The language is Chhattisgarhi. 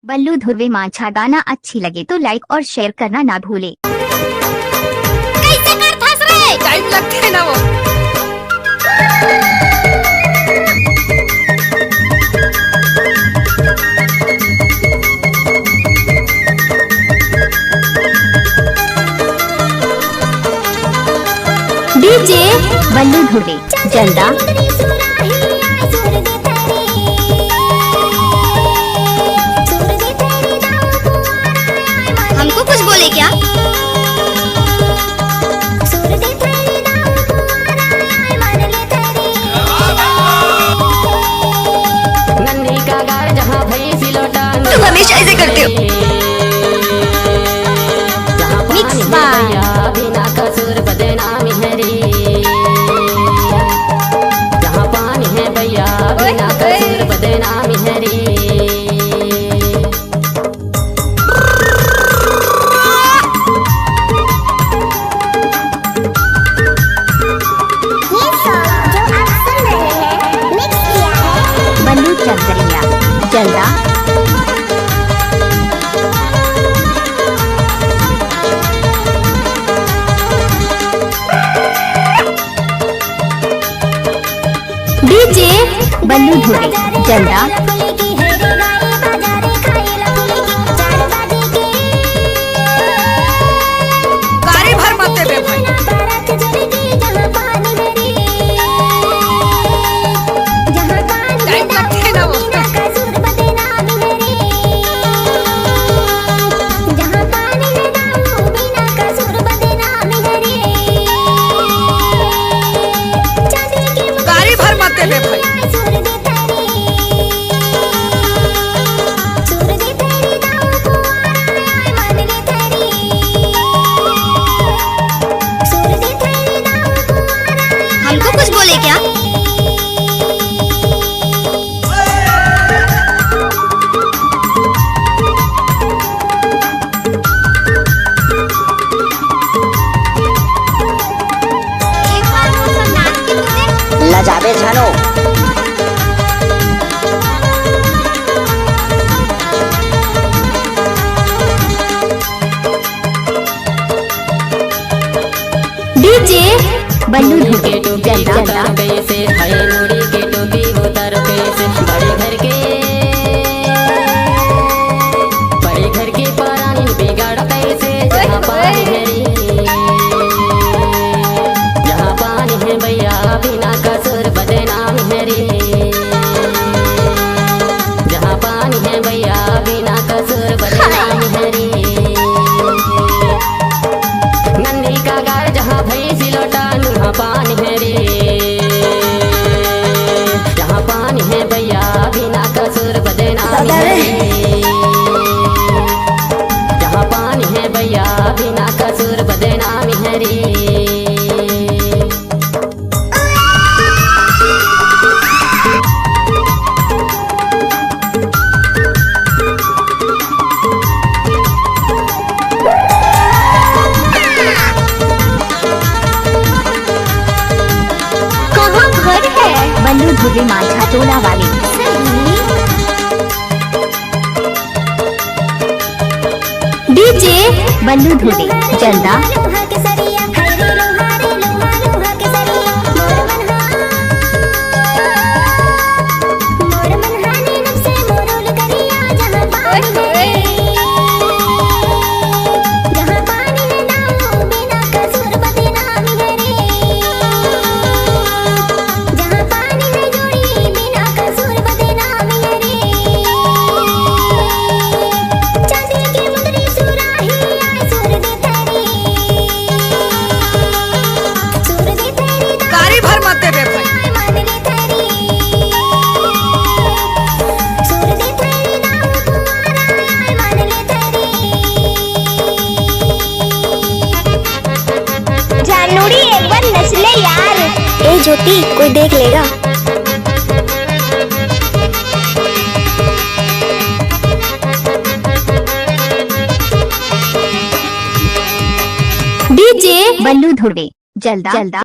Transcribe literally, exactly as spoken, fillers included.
बल्लू धुर्वे मांझा गाना अच्छी लगे तो like और share करना ना भूले। कैसे करथस रे? टाइम लगथे ना वो। डीजे बल्लू धुर्वे जलदा। हमको कुछ बोले क्या? नन्ही का गाय जहाँ भैंसी लोटा तुम हमेशा ऐसे करते हो। जहाँ पानी है भैया, बिना कसूर बदनामी है रे। जहाँ पानी है भैया, बिना कसूर बदनामी है रे। ये song जो आप सुन रहे हैं, mix किया है बल्लू चंद्रिया जलदा। डीजे बल्लू धुर्वे जलदा। गाड़ी भर मत देबे भाई। टाइम लगथे ना वो। गाड़ी भर मत देबे भाई। हमको कुछ बोले क्या? लजाबे झनो। डीजे बल्लू धुर्वे जलदा। कैसे भाई मुड़ी के टोपी उतार कैसे बड़े घर के, बड़े घर के परानी बिगाड़ कैसे जहाँ पानी है रे। जहाँ पानी है भैया बिना कसूर बदनाम है रे। जहाँ पानी है भैया बिना कसूर बदनाम है रे। नन्ही का गाय जहाँ भैंसी लोटा नुहा पानी है रे। जहाँ पानी है भैया बिना कसूर बदनाम है रे। जहाँ पानी है भैया बिना कसूर बदनाम है रे। कहाँ घर है? बल्लू धुर्वे मांझा टोला वाले। डीजे बल्लू धुर्वे जलदा। गाड़ी भर मत देबे भाई। जानूड़ी एक बार नच ले यार। ए ज्योति, कोई देख लेगा। डीजे बल्लू धुर्वे जलदा, जलदा।